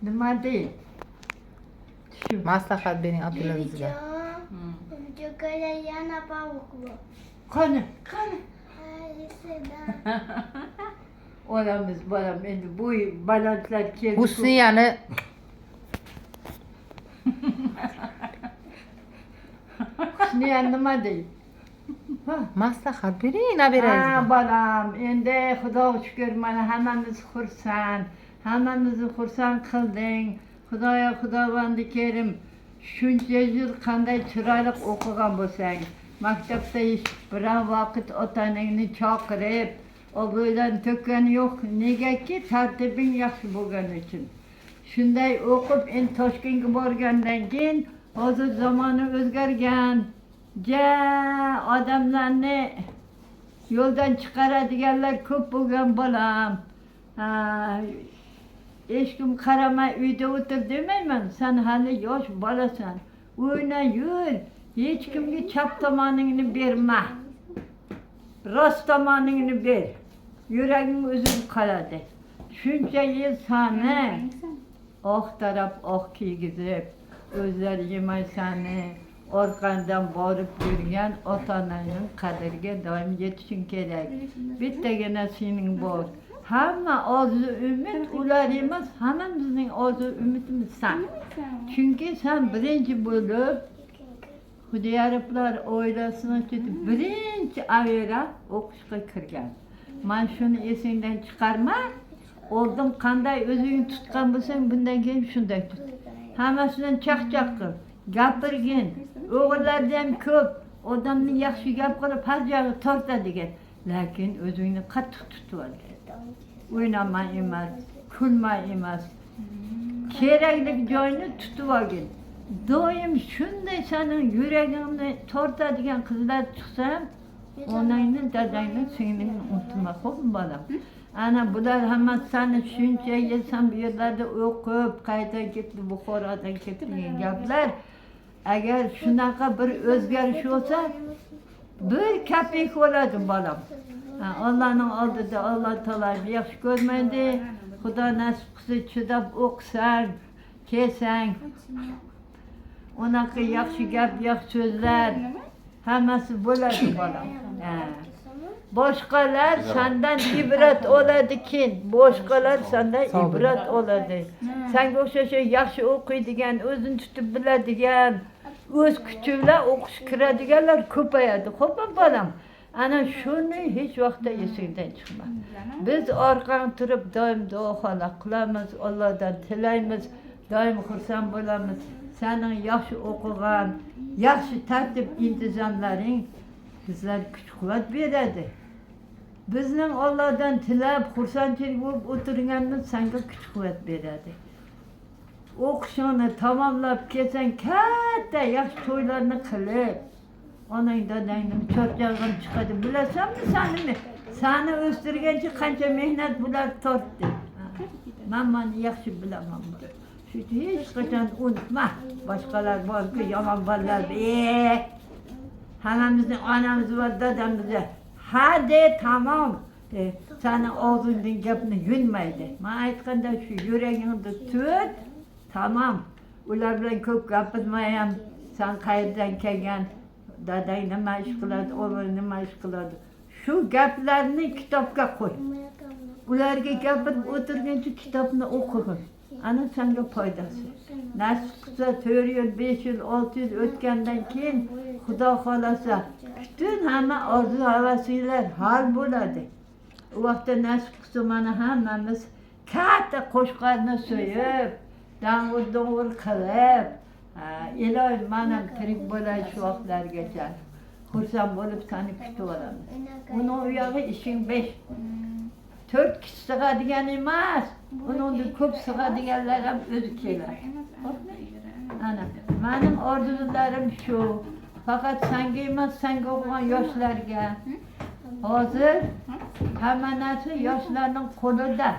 Nima dey? Shu. Maslahat bering opalaringizga. Jo'kala yana паук bor. Qani, qani. Alisidan. Olamiz bolam, endi bu balandlar keldi. Husniyani Husniya nima dey? Ha. Maslahat bering Ha nabirangizga. Bolam, endi Xudoga shukur, mana hammamiz xursand. Hammamizni xursand qilding. Xudoyo, Xudovandi kerim, shuncha yil qanday chiroyli o'qigan bo'lsang, maktabda hech biron vaqt ota-onangni chaqirib, obro'dan to'kkani yo'q. Negaki tartibing yaxshi bo'lgani uchun. Shunday o'qib, endi Toshkentga borgandan keyin hozir zamoni o'zgargan. Ja odamlarni yo'ldan chiqaradiganlar ko'p bo'lgan bolam. Ha, hech kim qaramay uyda o'tir demayman. Sen hali yosh bolasan. O'yna yur. Hech kimga chap tomoningni berma. Rost tomoningni ber. Yuraging uzilib qoladi. Shuncha yil sani oq taraf oq kiygizib, o'zlari yemay sani orqangdan borib yurgan ota-onangning qadriga doim yetishing kerak. Bittagina sening bor. Hamma orzu umid ular emas, hammamizning orzu umidimiz san. Chunki sen birinchi bo'lib Xudoyarovlar oilasini ichida birinchi avera o'qishga kirgan. Man shuni esingdan chiqarma. Oldin qanday o'zingni tutgan bo'lsang, bundan keyin shunday tut. Hammasidan chaqchaq qil, gapirgin. O'g'illarda ham ko'p odamni yaxshi gap qilib har jag'i tortadigan. Lekin o'zingni qattiq tutib olgin. O'ynama emas, kulma emas. Kerakli joyini tutib olgin. Doim shunday sening yuragingni tortadigan qizlar chiqsa ham, onangni, dadangni, singlingni unutma, xo'pmi bolam? Ana bular hammasi sani shuncha yil sen bu yerlarda o'qib, qayerdan ketdi, Buxorodan ketdi degan gaplar. Agar shunaqa bir o'zgarish bo'lsa, bir kapik bo'ladi bolam. Ha, Allohning oldida Alloh taolo yaxshi ko'rmaydi. Xudo nasib qilsa chidab o'qisang, kelsang, unaqa yaxshi gap, yaxshi so'zlar hammasi bo'ladi bolam. Ha. Boshqalar sandan ibrat oladi keyin. Boshqalar sandan ibrat oladi. Sanga o'xshash yaxshi o'qiydigan, o'zini tutib biladigan, o'z kuchi bilan o'qish kiradiganlar ko'payadi. Xo'pmi bolam? Ana shuni hech vaqtda esingdan chiqma. Biz orqang turib doim duo qilamiz, Allohdan tilaymiz, doim xursand bo'lamiz. Sening yaxshi o'qigan, yaxshi tartib intizomlaring bizlar kuch-quvvat beradi. Bizning Allohdan tilab, xursandchilik bo'lib o'tirganimiz senga kuch-quvvat beradi. O'qishingni tamomlab kelsang, katta yaxshi to'ylarni qilib, onang dadangni charchag'in chiqadi. Bilasanmi sani? Sani o'stirgancha qancha mehnat bular tortdi. Man mana yaxshi bilaman buni. Shu hech qachon unutma. Boshqalar borku, yomon bolalar. Hammamizning onamiz va dadamiz ha de tamom. Sani og'zingdan gapni yunmaydi. Man aytganda shu yuragingni tut, tamom. Ular bilan ko'p gapirmay ham, sen qayerdan kelgan, dadang nima ish qiladi, o'g'ling nima ish qiladi. Shu gaplarni kitobga qo'y. Ularga gapirib o'tirguncha kitobni o'qigin. Ana senga foydasi. Nasib qilsa 4 yil, 5 yil, 6 yil o'tgandan keyin Xudo xolasa butun hamma orzu havasinglar hal bo'ladi. U vaqtda nasib qilsa mana hammamiz katta qo'shqarni so'yib, dang'ur-dung'ur qilib, iloyim man ham tirik bo'lay shu vaqtlargacha. Xursand bo'lib seni kutib olamiz. Uni u yog'i ishing 5. 4 kishi sig'adigan emas. Uni ko'p sig'adiganlar ham o'zi keladi. Ana, mening orzularim shu. Faqat senga emas, senga o'qigan yoshlarga. Hozir hamma narsa yoshlarning qo'lida.